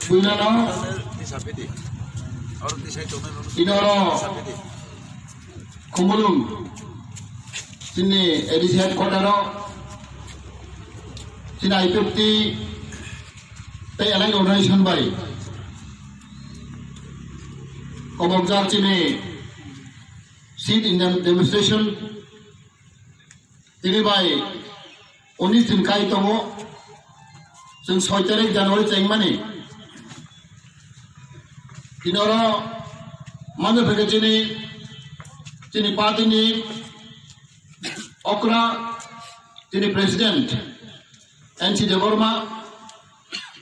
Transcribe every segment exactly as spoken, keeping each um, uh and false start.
Buinano inoro Khumulwng chini A D C headquarter o chini I P F T tei allied organization bai kobokjak chini sit in dem-, demonstration tini bai unis din kai tongo, chwng soi tarik January chengmani. Tini oro mano phege chini, chini party ni okra, chini president N C Debbarma,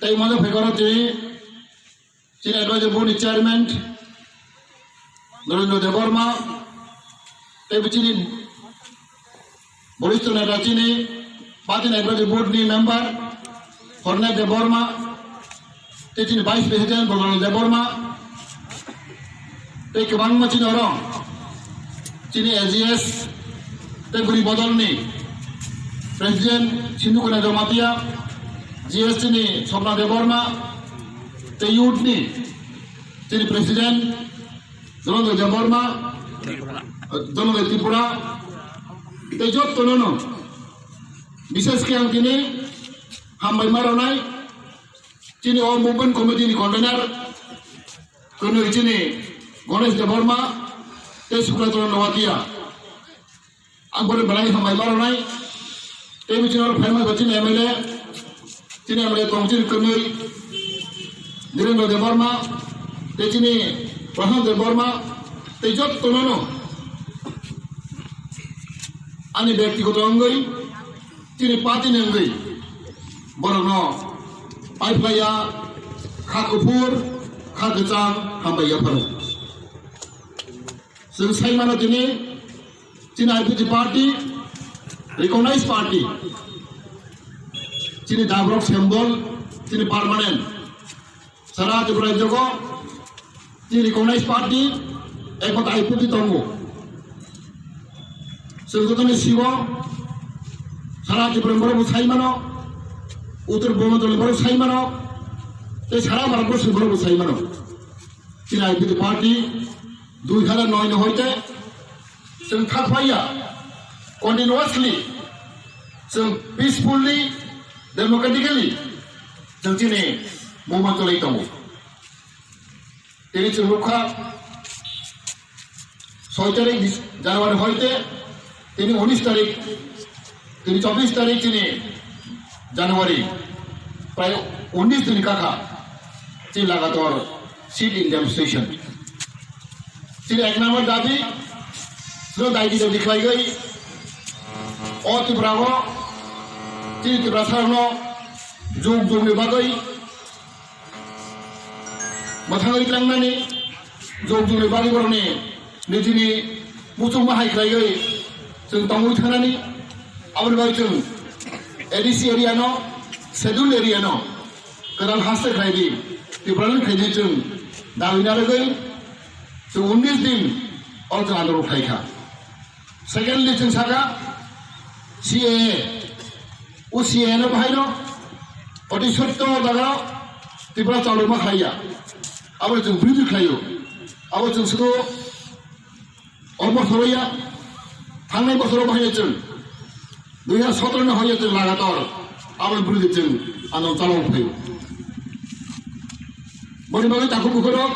tei mano phege oro chini Chini advisory board ni chairman Narendra Debbarma, tei bo chini boristo neta chini party ni advisory board ni member Hornai Debbarma, tei chini vice president Bojrang Debbarma, tei kwbangma chini oro chini A G S tei bwrwi bodolni president Sindhu Kanya Jamatia, G S T ni Swapna Debbarma, tei youth ni chini president Dhananjay Debbarma, Dhananjay Tripura, tei jottono no bishesh khe ang tini hambai ma rwnai chini o movement committee ni convener kwnwi chini Ganesh Debbarma tei Subrata Noatia. Ang bono belai hambai ma rwnai. Tei bisingo oro phaima khe chini M L A, chini M L A tong chini kwnwi Dhirendra Debbarma, tei chini Prashant Debbarma, tei jottono no ani byaktigoto wngwi, chini party ni wngwi borokno paiphlaiya, kha kuphur, kha kwchang hambai yapharo. Chwng sai mano tini, chini I P T party, recognized party, chini dabrok symbol, chini permanent. Sara Tripura rajyogo, chini recognized party, ekmatro I P T tongo. Chwng jotoni sigo, sara Tripura borok bo sai mano, Uttor Bumandal borok sai mano, tei sara Bharat borok bo sai mano. Chini I P T party, dui hazar noi ni hoite chwng thak phaiya, continuously chwng peacefully, democratically chwng chini movement cholai tongo. Tini chwng nukha, soi tarik January hoite tini unis tarik, tini chobbish tarik chini January, prai unis din kaka, chini lagatar sit-in demonstration. Chini ek number dabi, chwng daidi dabi khlaiwi, o Tripura o, chini Tiprasa rokno jug jug ni bagwi, mwthangwi tlangnani, jug jug ni bagwi borokni nijini muchungma hai khlaiwi chwng tongwi thangnani, aboni bagwi chwng A D C area no, schedule area no kwtal haste khlai di, Tipraland khlai di chwng dawi narwgwi chwng unis din o chwng andolon khlai kha. Secondly, chwng saka C A A, o C A A no bahaino oti sotto jaga Tripura chaluma khlaiya. Abo chwng birodhi khlaio. Abo chwng sudu o bosor ya, thangnai bosoro bahaino chwng dui hazar sotoro no hoya chwng lagatar abo birodhi chwng ano chalok phaio. Boni bagwi takhuk bukhurok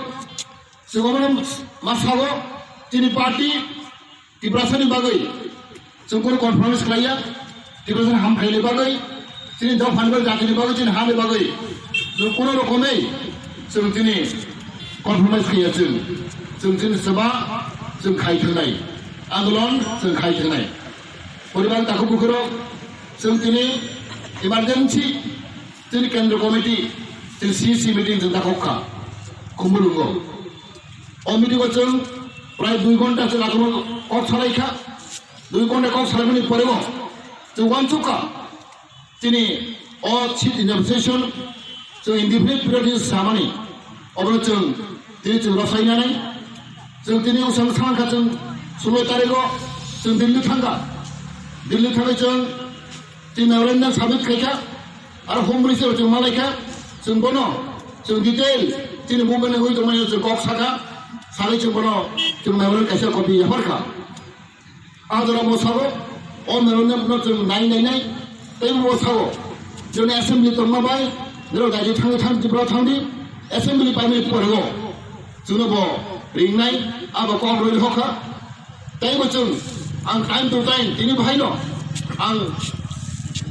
chwng obono ma sao chini party Tiprasani bagwi chwng kunu conference khlaiya, Tiprasani hamkhaini bagwi, chini dophani bagwi, jatini bagwi, chini hani bagwi chwng kunu rokomwi chwng chini conference khaiya chwng. Chwng chini swba chwng khai thangnai, andolon chwng khai thangnai. Poribar takhuk bukhurok chwng chini emergency chini kendra committee, chini C C meeting chwng takhuk kha, Khumulwngo. O meeting o chwng prai dui ghonta chwng akhoro kok salai kha. Dui ghonta kok salaimani pore o chwng uansuk kha. Chini o sit-in demonstration chwng indefinite period ni samani obono chwng tini chwng rwsainani. Chwng tini usang thang kha chwng sulo tarikh o chwng Delhi thang kha. Delhi thangwi chwng Chini memorandum submit khai kha, aro Home Minister chwng malai kha, Chwng bono, chwng detail, chini movement ni hui tongmani chwng kok sakha, sagwi chwng bono, chwng memorandum kaisa copy yapharkha. A jora bo sabo, o memorandum no chwng nai nai nai, tei bo sabo, chwng assembly tongma bai, nero daji thangwi thang, Tripura thangdi, assembly pai ni pore go. Chwngno bo ringnai, abo kok rwi hokha. Tei bo chwng, ang time to time, tini bahaino, ang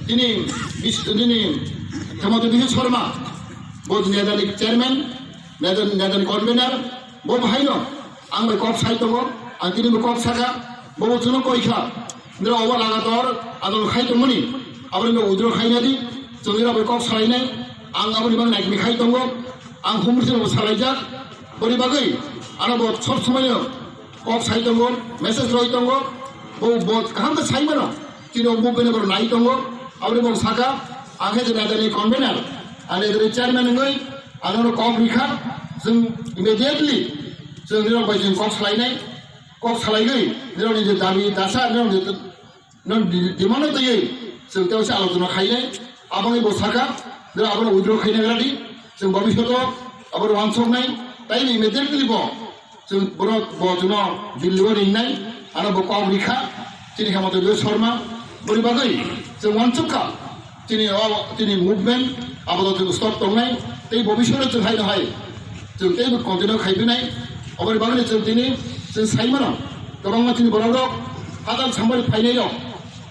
tini bis-, tini Hemanta Biswa Sarma, bo Nedani chairman, Nedani, Nedani convener, bo bahaino, ang bai kok sai tongo, ang tini bo kok saka, bo bo chwngno koi kha. Nira obo lagator adol khai tongmani, aboni no withdraw khai nadi, chwng nira bai kok salainai, ang aboni bang naikni khai tongo, ang humri se bo salaijak, boni bagwi, ano bo sob somoino, kok sai tongo, message roi tongo, bo, bo kaham khe sai mano, tini o movement bor nai tongo, aboni bo saka, ang khe je Nedani convener, ang Nedani chairman wngwi, ang no kok rikha, chwng immediately, chwng nirok bai chwng kok salainai, kok salaigwi, nirok ni je dabi dasa, nirok ni je no di-, demand no twiwi chwng tei se alochona khainai, aboni bo saka, nirok abono withdraw khaina gradi, chwng bobishoto abono wansoknai, tei immediately bo chwng borok bo chwngno Delhi o ringnai, ano bo kok rikha, chini Hemanta Biswa Sarma, boni bagwi chwng wansukha, chini o, chini movement, abo to chwng stop tongnai, tei bobishoto chwng haino hai, chwng tei bo continue khaipinai, oboni bagwi chwng tini chwng saimano, kwbangma chini borok rok, hadal sambai phainai rok,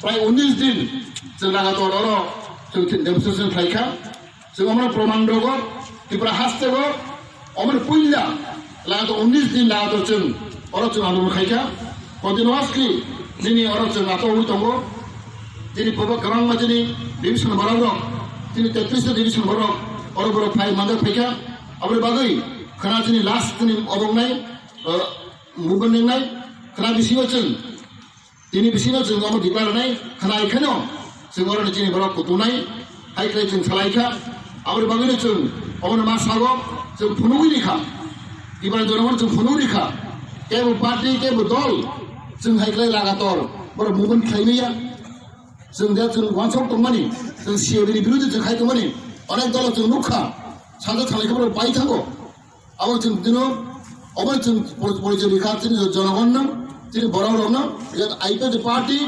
prai unis din, chwng lagator oro, chwng demonstration khlaikha, Chwng omono proman rogo, Tripura haste go, omono puila, lagator unis din lagator chwng, oro chwng andolon khaikha, continuously, nini oro chwng ato ui tongo, chini pobo kwbangma chini division borok rok, chini tetris ta division borok, oro borok phai manjak phaikha, aboni bagwi, khana chini last chini obongnai, uh, movement ningnai, khana bisingo chwng, Tini bisingo chwng omo declare rwnai khnai kheno chwng oroni chini borok kutunai hai khlai chwng salai kha. Aboni bagwino chwng omono ma sago chwng phunugwi rikha. Tripura jonogon chwng phunugwi rikha. Kebo party, kebo dol chwng hai khlai lagator borok movement khlai maya. Chwng de chwng wansok tongmani, chwng C A B ni biruddhe chwng khai tongmani onek dolo chwng nukha. Sajak salai khe borok bai thango. Abo chwng tino, obo chwng por-, porichoi rikha chini jonogonno, chini borok rokno, je I P F T party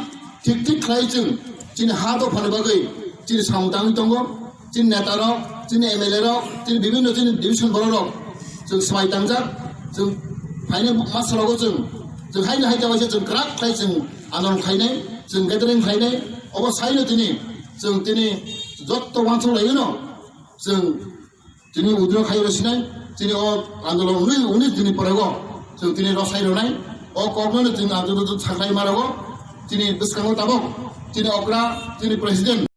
thik thik khlai chwng chini ha dophani bagwi chini samung tangwi tongo, chini neta rok, chini M L A rok, chini bibhinno chini division borok rok chwng swmai tangjak, chwng phaini masa rogo chwng, chwng haino hai jaga se chwng kwrak khlai chwng andolon khlainai, chwng gathering khlainai, obo saino tini chwng tini jotto wansuk laino chwng Tini withdraw khai rw sinai, tini o andolon wnwi, wnwi tini pore o chwng tini rw sai rwnai, o kokno tini andolon sakhlai ma rw o, tini bwskango tabok, tini okra, tini president.